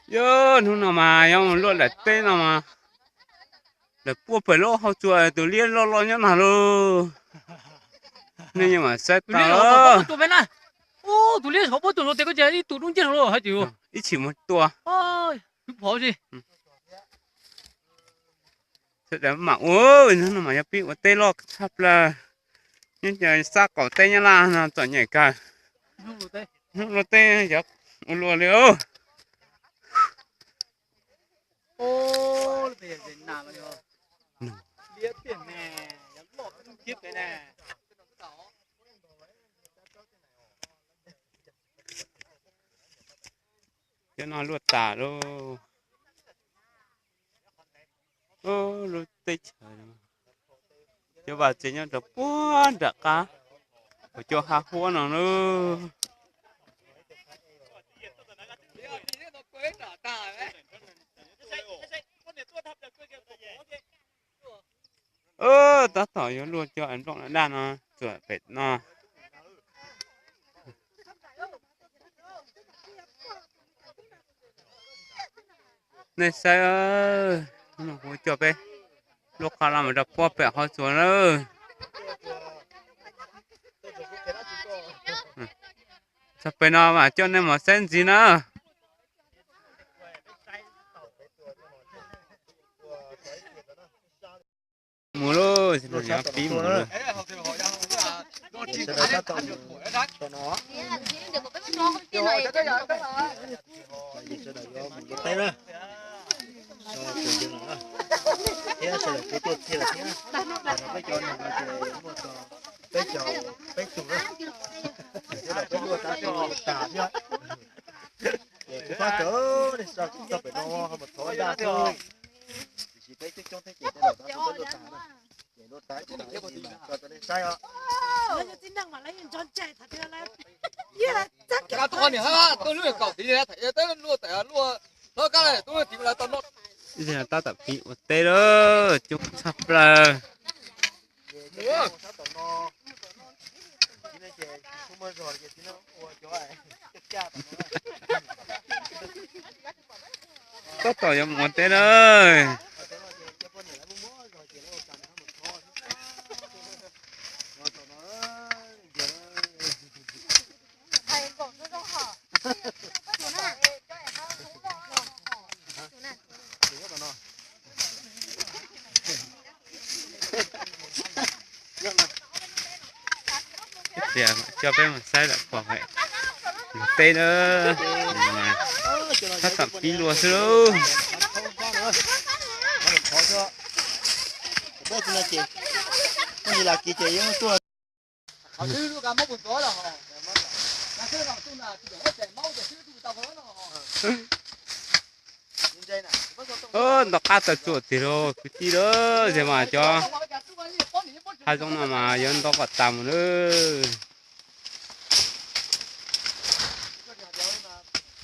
Yog hnub no mas yog mus luaj daim teb no mas lawv puab pem lub hauv tsuas tus liab loj loj nyob no lauj. Nej yeej mam saib tau. Tus liab hauv puab tsuas pem na. Tus liab hauv puab tsuas tes ko ces ib tug dub nciab hais tias ib txhis mus tua. Sawv daws mam ua, hnub no mas yog pib ua teb loj tshaj plaws. Nyob sab qaum teb Nyab Laj no txom nyem kawg. Hnub luaj teb yog ua luaj li. Cov no luaj tas lauj. Lub teb chaws, cov vaj tsev nyob rau puag nram qab, cov hav huab no lauj. Tab tom yuav luaj cov nplooj daj no txuam pem no. Nej saib, kuv coj peb luaj qhov no mus rau puag pem hauv tsuas lawm. Txog pem no mas coj nej mus saib ntxiv na. Mus lauj, pib mus lauj. Thiab sawv daws kuj tuaj txhia lawm thiab. Peb cov no ces muaj txog peb caug, peb tug na. Sawv daws peb luaj tas tag thiab. Ces kuv pab cov nej txog pem no ho mus thov daj xwb. Tiam sis peb coob coob thiab ces tej zaum peb luaj tas na. Ces luaj tas tsis tas li mas tso rau nej saib os. Tab tom pib ua teb lawm, coob tshaj plaws. Tab tom yuav mus ua teb lawm. Tias coj peb mus saib lawm pom mus teb na. Tab tom pib luaj xwb lauj. Ntau qab tawm tsuam tiag lauj kwv tij lauj, ces mas cov hav zoov no mas yuav ntau kom tas mus lawm.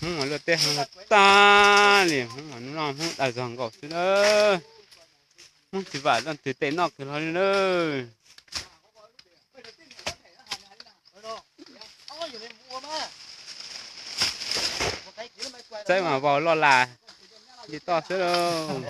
Hmoob mas luaj teb heev tag li, Hmoob mas noj Hmoob dag zog nkaus xwb na. Hmoob tsis vam leej twg tes noj kawg hlo li na. Txawb mas vau loj las li toj xwb lauj.